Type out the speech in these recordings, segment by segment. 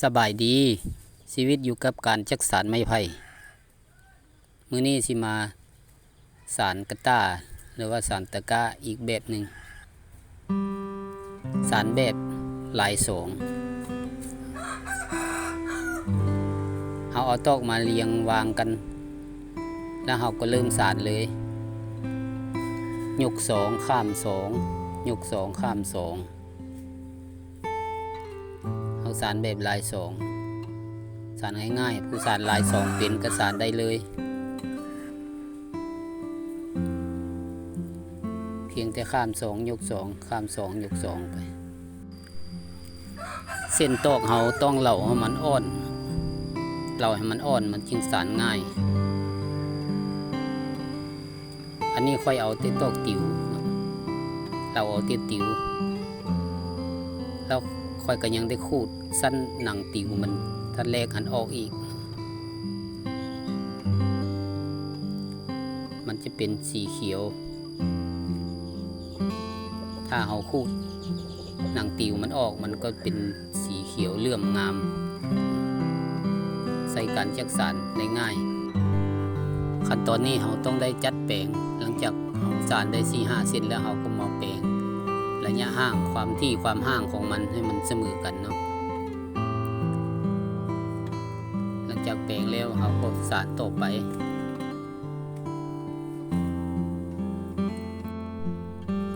ສະບາຍດີ, ຊີວິດຢູ່ກັບການຈັກສານໄມ້ໄຜ່. ມື້ນີ້ຊິມາສານກະຕ່າ ຫຼືວ່າສານຕະກ້າອີກແບບໜຶ່ງ, ສານແບບລາຍສອງ. ເຮົາເອົາຕອກມາລຽງວາງກັນ ແລ້ວເຮົາກໍເລີ່ມສານເລີຍ. ຍົກສອງ ຂ້າມສອງ, ຍົກສອງ ຂ້າມສອງ. ເຮົາສານແບບລາຍສອງ ສານງ່າຍໆ, ຜູ້ສານລາຍສອງເປັນກໍສານໄດ້ເລີຍ. ພຽງແຕ່ຂ້າມສອງ ຍົກສອງ, ຂ້າມສອງ ຍົກສອງໄປ. ເສັ້ນຕອກເຮົາຕ້ອງເລົາໃຫ້ມັນອ່ອນ, ເລົາໃຫ້ມັນອ່ອນ ມັນຈຶ່ງສານງ່າຍ. ອັນນີ້ຂ້ອຍເອົາແຕ່ຕອກຕິວເນາະ, ເລົາເອົາແຕ່ຕິວ, ແລ້ວຂ້ອຍກໍຍັງໄດ້ຂູດຊັ້ນໜັງຕິວມັນ ຊັ້ນແລກຫັ້ນອອກອີກ, ມັນຈະເປັນສີຂຽວ. ຖ້າເຮົາຂູດໜັງຕິວມັນອອກ ມັນກໍເປັນສີຂຽວເຫຼື້ອມງາມ, ໃສ່ການຈັກສານໄດ້ງ່າຍ. ຂັ້ນຕອນນີ້ເຮົາຕ້ອງໄດ້ຈັດແປງ, ຫຼັງຈາກເຮົາສານໄດ້ສີ່ຫ້າເສັ້ນແລ້ວ ເຮົາກໍມາແປງໄລຍະຫ່າງ, ຄວາມຖີ່ຄວາມຫ່າງຂອງມັນໃຫ້ມັນສະເໝີກັນເນາະ. ຫຼັງຈາກແປງແລ້ວ ເຮົາກໍສານຕໍ່ໄປ.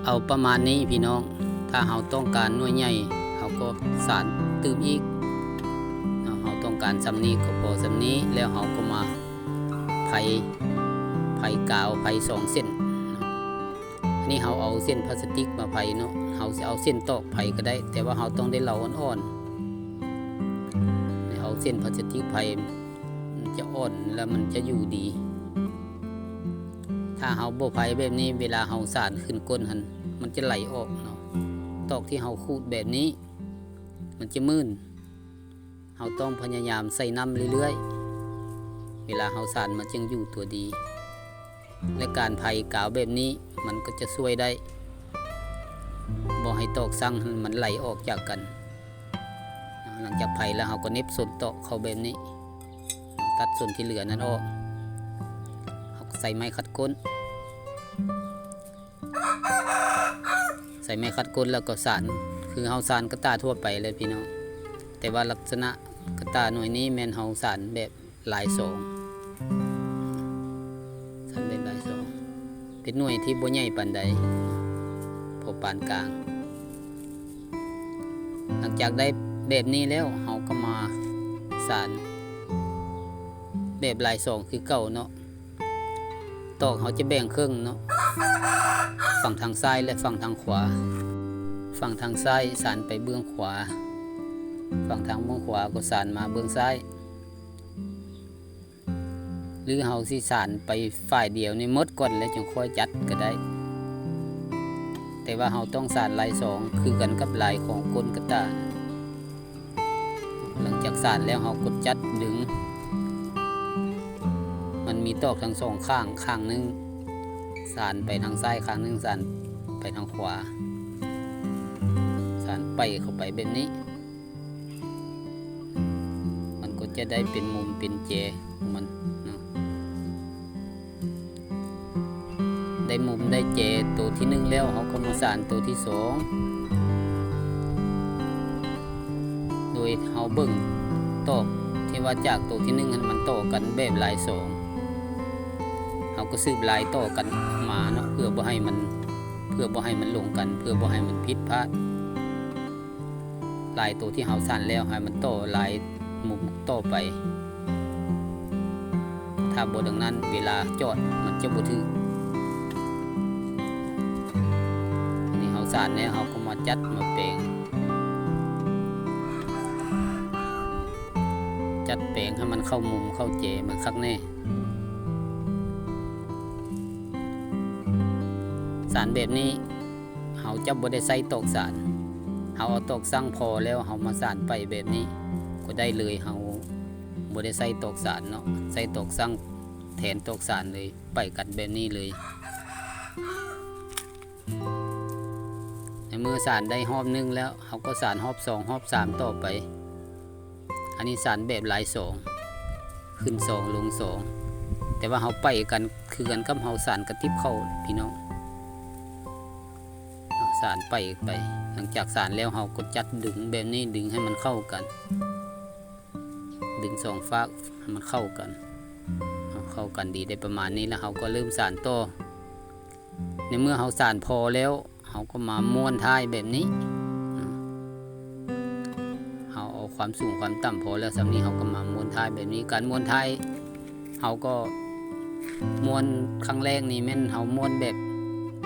ເອົາປະມານນີ້ພີ່ນ້ອງ, ຖ້າເຮົາຕ້ອງການໜ່ວຍໃຫຍ່ ເຮົາກໍສານຕື່ມອີກເນາະ, ເຮົາຕ້ອງການສ່ຳນີ້ກໍພໍສ່ຳນີ້, ແລ້ວເຮົາກໍມາໄພ, ໄພກາວ, ໄພສອງເສັ້ນ. ອັນນີ້ເຮົາເອົາເສັ້ນພລາສຕິກມາໄພເນາະ, ເຮົາຊິເອົາເສັ້ນຕອກໄພກໍໄດ້, ແຕ່ວ່າເຮົາຕ້ອງໄດ້ເລົາອ່ອນໆ, ເອົາເສັ້ນພລາສຕິກໄພ ມັນຈະອ່ອນ ແລ້ວມັນຈະຢູ່ດີ. ຖ້າເຮົາບໍ່ໄພແບບນີ້ ເວລາເຮົາສານຂຶ້ນກົ້ນຫັ້ນ ມັນຈະໄຫຼອອກເນາະ, ຕອກທີ່ເຮົາຂູດແບບນີ້ ມັນຈະມື່ນ. ເຮົາຕ້ອງພະຍາຍາມໃສ່ນ້ຳເລື້ອຍໆ ເວລາເຮົາສານ ມັນຈຶ່ງຢູ່ຕົວດີ. ແລະ ການໄພກາວແບບນີ້ ມັນກໍຈະຊ່ວຍໄດ້ ບໍ່ໃຫ້ຕອກສັງຫັ້ນມັນໄຫຼອອກຈາກກັນ. ຫຼັງຈາກໄພແລ້ວ ເຮົາກໍເໜັບສົ້ນຕອກເຂົ້າແບບນີ້, ຕັດສົ້ນທີ່ເຫຼືອນັ້ນອອກ, ເຮົາກໍໃສ່ໄມ້ຂັດກົ້ນ. ໃສ່ໄມ້ຂັດກົ້ນແລ້ວກໍສານ ຄືເຮົາສານກະຕ່າທົ່ວໄປແຫຼະພີ່ນ້ອງ, ແຕ່ວ່າລັກສະນະກະຕ່າໜ່ວຍນີ້ແມ່ນເຮົາສານແບບລາຍສອງ, ສານແບບລາຍສອງ ເປັນໜ່ວຍທີ່ບໍ່ໃຫຍ່ປານໃດ, ພໍປານກາງ. ຫຼັງຈາກໄດ້ແບບນີ້ແລ້ວ ເຮົາກໍມາສານແບບລາຍສອງຄືເກົ່າເນາະ. ຕອກເຮົາຈະແບ່ງເຄິ່ງເນາະ, ຝັ່ງທາງຊ້າຍ ແລະ ຝັ່ງທາງຂວາ. ຝັ່ງທາງຊ້າຍສານໄປເບື້ອງຂວາ, ຝັ່ງທາງເບື້ອງຂວາກໍສານມາເບື້ອງຊ້າຍ. ຫຼືເຮົາຊິສານໄປຝ່າຍດຽວນີ້ໝົດກ່ອນ ແລ້ວຈຶ່ງຄ່ອຍຈັດກໍໄດ້, ແຕ່ວ່າເຮົາຕ້ອງສານລາຍສອງ ຄືກັນກັບລາຍຂອງກົ້ນກະຕ່າ. ຫຼັງຈາກສານແລ້ວ ເຮົາກົດຈັດດຶງ, ມັນມີຕອກທັງສອງຂ້າງ, ຂ້າງໜຶ່ງສານໄປທາງຊ້າຍ, ຂ້າງໜຶ່ງສານໄປທາງຂວາ, ສານໄປເຂົ້າໄປແບບນີ້. ມັນກໍຈະໄດ້ເປັນມຸມເປັນແຈຂອງມັນເນາະ, ໄດ້ມຸມໄດ້ແຈໂຕທີໜຶ່ງແລ້ວ ເຮົາກໍມາສານໂຕທີສອງ ໂດຍເຮົາເບິ່ງຕອກທີ່ວ່າຈາກໂຕທີໜຶ່ງຫັ້ນ ມັນຕໍ່ກັນແບບລາຍສອງ, ເຮົາກໍສືບລາຍຕໍ່ກັນມາເນາະ ເພື່ອບໍ່ໃຫ້ມັນ ເພື່ອບໍ່ໃຫ້ມັນຫຼົງກັນ, ເພື່ອບໍ່ໃຫ້ມັນຜິດພາດ. ລາຍໂຕທີ່ເຮົາສານແລ້ວ ໃຫ້ມັນຕໍ່ລາຍມຸມຕໍ່ໄປ. ຖ້າບໍ່ດັ່ງນັ້ນ ເວລາຈອດມັນຈະບໍ່ຖືກ. ອັນນີ້ເຮົາສານແລ້ວ ເຮົາກໍມາຈັດມາແປງ, ຈັດແປງໃຫ້ມັນເຂົ້າມຸມເຂົ້າແຈມັນຄັກແນ່. ສານແບບນີ້ ເຮົາຈະບໍ່ໄດ້ໃຊ້ຕອກສານ, ເຮົາເອົາຕອກສັງພໍແລ້ວ ເຮົາມາສານໄປແບບນີ້ກໍໄດ້ເລີຍ. ເຮົາບໍ່ໄດ້ໃຊ້ຕອກສານເນາະ, ໃຊ້ຕອກສັງແທນຕອກສານເລີຍ, ໄປກັນແບບນີ້ເລີຍ. ໃນເມື່ອສານໄດ້ຮອບໜຶ່ງແລ້ວ ເຮົາກໍສານຮອບສອງ ຮອບສາມຕໍ່ໄປ. ອັນນີ້ສານແບບລາຍສອງ ຂຶ້ນສອງ ລົງສອງ ແຕ່ວ່າເຮົາໄປກັນ ຄືກັນກັບເຮົາສານກະຕິບເຂົ້າພີ່ນ້ອງ ສານໄປ ໄປ. ຫຼັງຈາກສານແລ້ວ ເຮົາກໍຈັດດຶງແບບນີ້ ດຶງໃຫ້ມັນເຂົ້າກັນ ດຶງສອງຟາກໃຫ້ມັນເຂົ້າກັນ ເຂົ້າກັນດີໄດ້ປະມານນີ້ ແລ້ວເຮົາກໍເລີ່ມສານຕໍ່. ໃນເມື່ອເຮົາສານພໍແລ້ວ ເຮົາກໍມາມ້ວນທ້າຍແບບນີ້ ເຮົາເອົາຄວາມສູງຄວາມຕ່ຳພໍແລ້ວ ສ່ຳນີ້ເຮົາກໍມາມ້ວນທ້າຍແບບນີ້. ການມ້ວນທ້າຍ ເຮົາກໍມ້ວນຄັ້ງແລກນີ້ແມ່ນເຮົາມ້ວນແບບ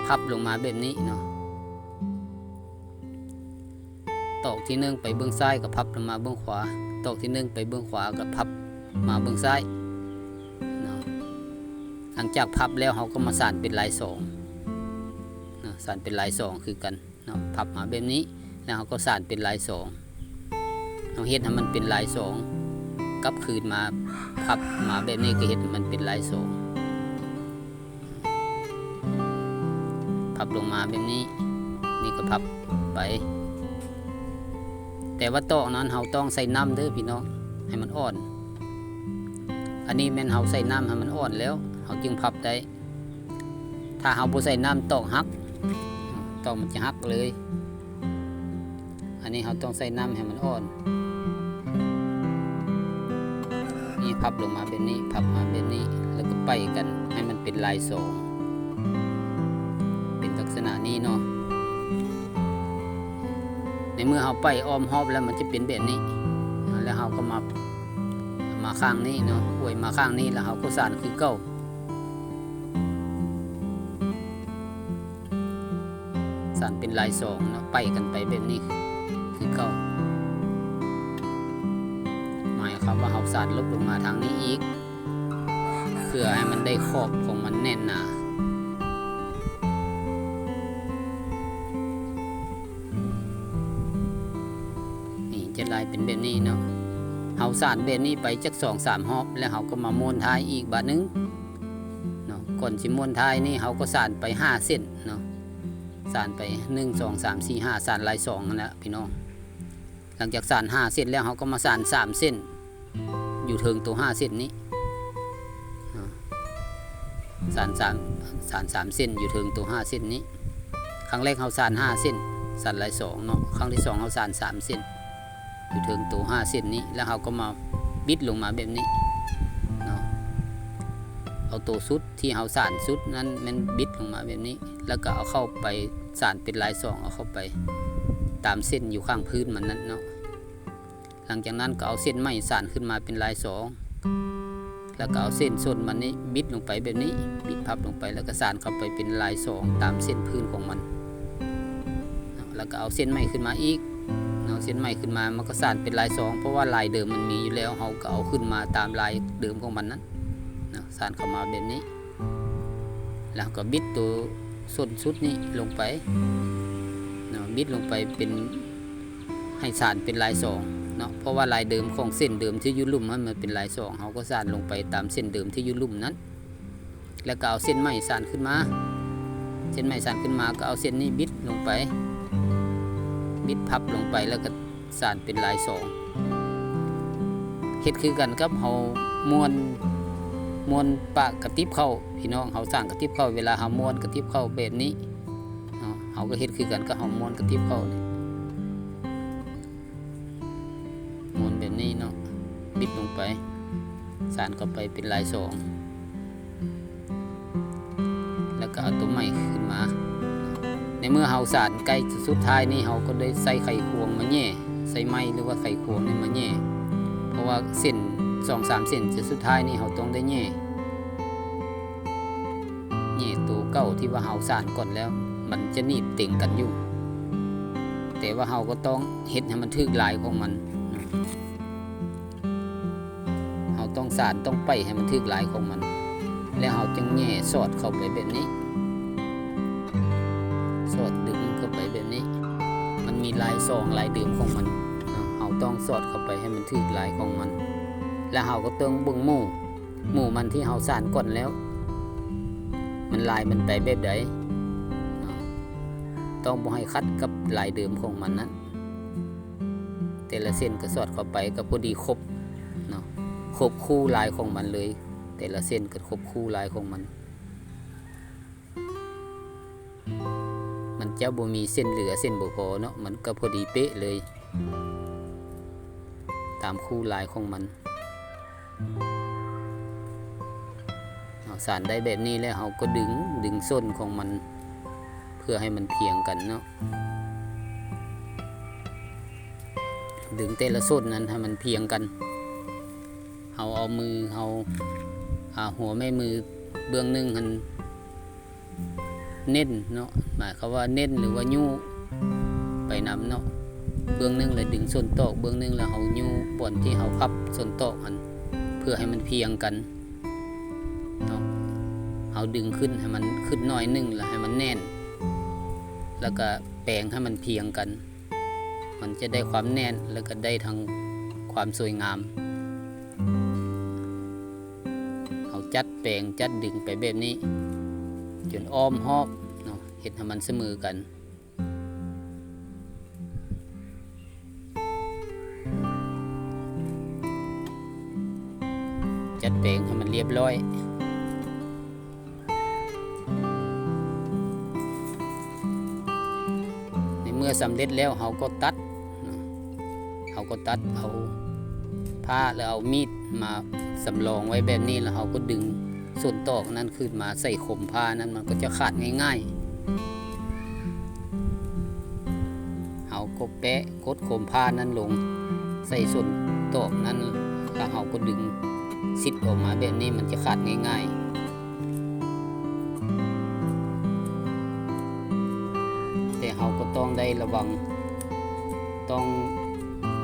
ພັບລົງມາແບບນີ້ເນາະ ຕອກທີໜຶ່ງໄປເບື້ອງຊ້າຍກໍພັບລົງມາເບື້ອງຂວາ ຕອກທີໜຶ່ງໄປເບື້ອງຂວາກໍພັບມາເບື້ອງຊ້າຍເນາະ. ຫຼັງຈາກພັບແລ້ວ ເຮົາກໍມາສານເປັນລາຍສອງເນາະ ສານເປັນລາຍສອງຄືກັນເນາະ ພັບມາແບບນີ້ ແລ້ວເຮົາກໍສານເປັນລາຍສອງ ເຮົາເຮັດໃຫ້ມັນເປັນລາຍສອງ ກັບຄືນມາ ພັບມາແບບນີ້ ກໍເຮັດໃຫ້ມັນເປັນລາຍສອງ ພັບລົງມາແບບນີ້ ນີ້ກໍພັບໄປ. ແຕ່ວ່າຕອກນັ້ນເຮົາຕ້ອງໃສ່ນ້ຳເດີພີ່ນ້ອງ ໃຫ້ມັນອ່ອນ. ອັນນີ້ແມ່ນເຮົາໃສ່ນ້ຳໃຫ້ມັນອ່ອນແລ້ວ ເຮົາຈຶ່ງພັບໄດ້. ຖ້າເຮົາບໍ່ໃສ່ນ້ຳ ຕອກຫັກ ຕອກມັນຈະຫັກເລີຍ. ອັນນີ້ເຮົາຕ້ອງໃສ່ນ້ຳໃຫ້ມັນອ່ອນ ນີ້ພັບລົງມາແບບນີ້ ພັບມາແບບນີ້ ແລ້ວກໍໄປກັນໃຫ້ມັນເປັນລາຍສອງ ເປັນລັກສະນະນີ້ເນາະ. ໃນເມື່ອເຮົາໄປອ້ອມຮອບແລ້ວ ມັນຈະເປັນແບບນີ້ ແລ້ວເຮົາກໍມາ ມາຂ້າງນີ້ເນາະ ອວຍມາຂ້າງນີ້ ແລ້ວເຮົາກໍສານຄືເກົ່າ. ສານເປັນລາຍສອງເນາະ ໄປກັນໄປແບບນີ້ຄືເກົ່າ ໝາຍຄວາມວ່າເຮົາສານລົບລົງມາທາງນີ້ອີກ ເພື່ອໃຫ້ມັນໄດ້ຂອບຂອງມັນແໜ້ນໜາ. ນີ້ຈະລາຍເປັນແບບນີ້ເນາະ ເຮົາສານແບບນີ້ໄປຈັກສອງສາມຮອບ ແລ້ວເຮົາກໍມາມ້ວນທ້າຍອີກບາດໜຶ່ງເນາະ. ກ່ອນຊິມ້ວນທ້າຍນີ້ ເຮົາກໍສານໄປຫ້າເສັ້ນເນາະ ສານໄປ ໜຶ່ງ ສອງ ສາມ ສີ່ ຫ້າ ສານລາຍສອງຫັ້ນແຫຼະພີ່ນ້ອງ. ຫຼັງຈາກສານຫ້າເສັ້ນແລ້ວ ເຮົາກໍມາສານສາມເສັ້ນ ຢູ່ເທິງໂຕຫ້າເສັ້ນນີ້ເນາະ ສານສາມ ສານສາມເສັ້ນຢູ່ເທິງໂຕຫ້າເສັ້ນນີ້. ຄັ້ງແລກເຮົາສານຫ້າເສັ້ນ ສານລາຍສອງເນາະ ຄັ້ງທີສອງເຮົາສານສາມເສັ້ນ ຢູ່ເທິງໂຕຫ້າເສັ້ນນີ້ ແລ້ວເຮົາກໍມາບິດລົງມາແບບນີ້ເນາະ ເອົາໂຕສຸດທີ່ເຮົາສານສຸດນັ້ນແມ່ນບິດລົງມາແບບນີ້ ແລ້ວກໍເອົາເຂົ້າໄປສານເປັນລາຍສອງ ເອົາເຂົ້າໄປຕາມເສັ້ນຢູ່ຂ້າງພື້ນມັນນັ້ນເນາະ. ຫຼັງຈາກນັ້ນກໍເອົາເສັ້ນໄມ້ສານຂຶ້ນມາເປັນລາຍສອງ ແລ້ວກໍເອົາເສັ້ນສົ້ນມັນນີ້ບິດລົງໄປແບບນີ້ ບິດພັບລົງໄປ ແລ້ວກໍສານເຂົ້າໄປເປັນລາຍສອງຕາມເສັ້ນພື້ນຂອງມັນເນາະ. ແລ້ວກໍເອົາເສັ້ນໃໝ່ຂຶ້ນມາອີກເນາະ ເສັ້ນໃໝ່ຂຶ້ນມາ ມັນກໍສານເປັນລາຍສອງ ເພາະວ່າລາຍເດີມມັນມີຢູ່ແລ້ວ ເຮົາກໍເອົາຂຶ້ນມາຕາມລາຍເດີມຂອງມັນນັ້ນເນາະ ສານເຂົ້າມາແບບນີ້ ແລ້ວເຮົາກໍບິດໂຕສົ້ນສຸດນີ້ລົງໄປເນາະ ບິດລົງໄປເປັນ ໃຫ້ສານເປັນລາຍສອງເນາະ ເພາະວ່າລາຍເດີມຂອງເສັ້ນເດີມທີ່ຢູ່ລຸ່ມຫັ້ນມັນເປັນລາຍສອງ ເຮົາກໍສານລົງໄປຕາມເສັ້ນເດີມທີ່ຢູ່ລຸ່ມນັ້ນ ແລ້ວກໍເອົາເສັ້ນໃໝ່ສານຂຶ້ນມາ ເສັ້ນໃໝ່ສານຂຶ້ນມາ ກໍເອົາເສັ້ນນີ້ບິດລົງໄປ ບິດພັບລົງໄປ ແລ້ວກໍສານເປັນລາຍສອງ ເຮັດຄືກັນກັບເຮົາມ້ວນ ມ້ວນປະກະຕິບເຂົ້າ ພີ່ນ້ອງ ເຮົາສ້າງກະຕິບເຂົ້າ ເວລາເຮົາມ້ວນກະຕິບເຂົ້າແບບນີ້ເນາະ ເຮົາກໍເຮັດຄືກັນກັບເຮົາມ້ວນກະຕິບເຂົ້ານີ້ ມ້ວນແບບນີ້ເນາະ ບິດລົງໄປ ສານເຂົ້າໄປເປັນລາຍສອງ ແລ້ວກໍເອົາຕົວໃໝ່ຂຶ້ນມາ. ໃນເມື່ອເຮົາສານໃກ້ຈະສຸດທ້າຍນີ້ ເຮົາກໍໄດ້ໃຊ້ໄຂຄວງມາແຫຍ່ ໃຊ້ໄມ້ ຫຼືວ່າໄຂຄວງນີ້ມາແຫຍ່ ເພາະວ່າເສັ້ນສອງສາມເສັ້ນຈະສຸດທ້າຍນີ້ ເຮົາຕ້ອງໄດ້ແຫຍ່ ແຫຍ່ໂຕເກົ່າທີ່ວ່າເຮົາສານກ່ອນແລ້ວ ມັນຈະໜີບເຕັງກັນຢູ່ ແຕ່ວ່າເຮົາກໍຕ້ອງເຮັດໃຫ້ມັນຖືກລາຍຂອງມັນເນາະ ເຮົາຕ້ອງສານ ຕ້ອງໄປໃຫ້ມັນຖືກລາຍຂອງມັນ ແລ້ວເຮົາຈຶ່ງແຫຍ່ສອດເຂົ້າໄປແບບນີ້ ສອດດຶງເຂົ້າໄປແບບນີ້ ມັນມີລາຍສອງລາຍເດີມຂອງມັນເນາະ ເຮົາຕ້ອງສອດເຂົ້າໄປໃຫ້ມັນຖືກລາຍຂອງມັນ ແລ້ວເຮົາກໍຕ້ອງເບິ່ງໝູ່ ໝູ່ມັນທີ່ເຮົາສານກ່ອນແລ້ວ ມັນລາຍມັນໄປແບບໃດເນາະ ຕ້ອງບໍ່ໃຫ້ຂັດກັບລາຍເດີມຂອງມັນນັ້ນ. ແຕ່ລະເສັ້ນກໍສອດເຂົ້າໄປ ກໍພໍດີຄົບເນາະ ຄົບຄູ່ລາຍຂອງມັນເລີຍ ແຕ່ລະເສັ້ນກໍຄົບຄູ່ລາຍຂອງມັນ. ມັນຈະບໍ່ມີເສັ້ນເຫຼືອເສັ້ນບໍ່ພໍເນາະ ມັນກໍພໍດີເປະເລີຍ ຕາມຄູ່ລາຍຂອງມັນ. ເຮົາສານໄດ້ແບບນີ້ແລ້ວ ເຮົາກໍດຶງ ດຶງສົ້ນຂອງມັນ ເພື່ອໃຫ້ມັນພຽງກັນເນາະ ດຶງແຕ່ລະສົ້ນນັ້ນໃຫ້ມັນພຽງກັນ. ເຮົາເອົາມື ເຮົາ ອາ ຫົວແມ່ມືເບື້ອງໜຶ່ງຫັ້ນ ເນັ້ນເນາະ ໝາຍຄວາມວ່າເນັ້ນ ຫຼືວ່າຍູ້ໄປນຳເນາະ ເບື້ອງໜຶ່ງແລ້ວດຶງສົ້ນຕອກ ເບື້ອງໜຶ່ງແລ້ວເຮົາຍູ້ບ່ອນທີ່ເຮົາພັບສົ້ນຕອກຫັ້ນ ເພື່ອໃຫ້ມັນພຽງກັນເນາະ. ເຮົາດຶງຂຶ້ນໃຫ້ມັນຂຶ້ນໜ້ອຍໜຶ່ງ ແລ້ວໃຫ້ມັນແໜ້ນ ແລ້ວກະແປງໃຫ້ມັນພຽງກັນ ມັນຈະໄດ້ຄວາມແໜ້ນ ແລ້ວກະໄດ້ທັງຄວາມສວຍງາມ. ເຮົາຈັດແປງຈັດດຶງໄປແບບນີ້ ຈົນອ້ອມຮອບເນາະ ເຮັດໃຫ້ມັນສະເໝີກັນ ຈັດແປງໃຫ້ມັນລຽບລ້ອຍ. ໃນເມື່ອສຳເລັດແລ້ວ ເຮົາກໍຕັດເນາະ ເຮົາກໍຕັດເອົາຜ້າ ແລ້ວເອົາມີດມາສຳລອງໄວ້ແບບນີ້ ແລ້ວເຮົາກໍດຶງສົ້ນຕອກນັ້ນຂຶ້ນມາໃສ່ຄົມຜ້ານັ້ນ ມັນກໍຈະຂາດງ່າຍໆ. ເຮົາກໍແປະກົດຄົມຜ້ານັ້ນລົງໃສ່ສົ້ນຕອກນັ້ນ ແລ້ວເຮົາກໍດຶງຊິດອອກມາແບບນີ້ ມັນຈະຂາດງ່າຍໆ. ແຕ່ເຮົາກໍຕ້ອງໄດ້ລະວັງ ຕ້ອງ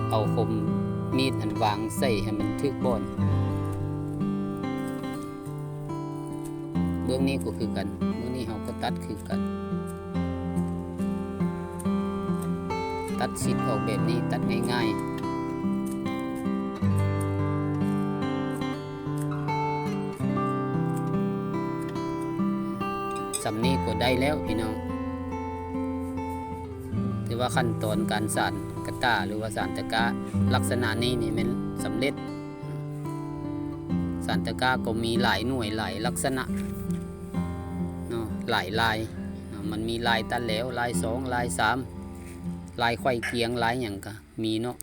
ເອົາຄົມມີດຫັ້ນວາງໃສ່ໃຫ້ມັນຖືກບ່ອນ. ເບື້ອງນີ້ກໍຄືກັນ ເບື້ອງນີ້ເຮົາກໍຕັດຄືກັນ ຕັດຊິດອອກແບບນີ້ ຕັດງ່າຍໆ. ສ່ຳນີ້ກໍໄດ້ແລ້ວພີ່ນ້ອງ ຖືວ່າຂັ້ນຕອນການສານກະຕ່າ ຫຼືວ່າສານຕະກ້າ ລັກສະນະນີ້ນີ້ແມ່ນສຳເລັດ. ສານຕະກ້າກໍມີຫຼາຍໜ່ວຍ ຫຼາຍລັກສະນະເນາະ ຫຼາຍລາຍເນາະ ມັນມີລາຍຕັດແຫຼວ ລາຍສອງ ລາຍສາມ ລາຍໄຂວ້ກຽງ ລາຍຫຍັງກະມີເນາະ.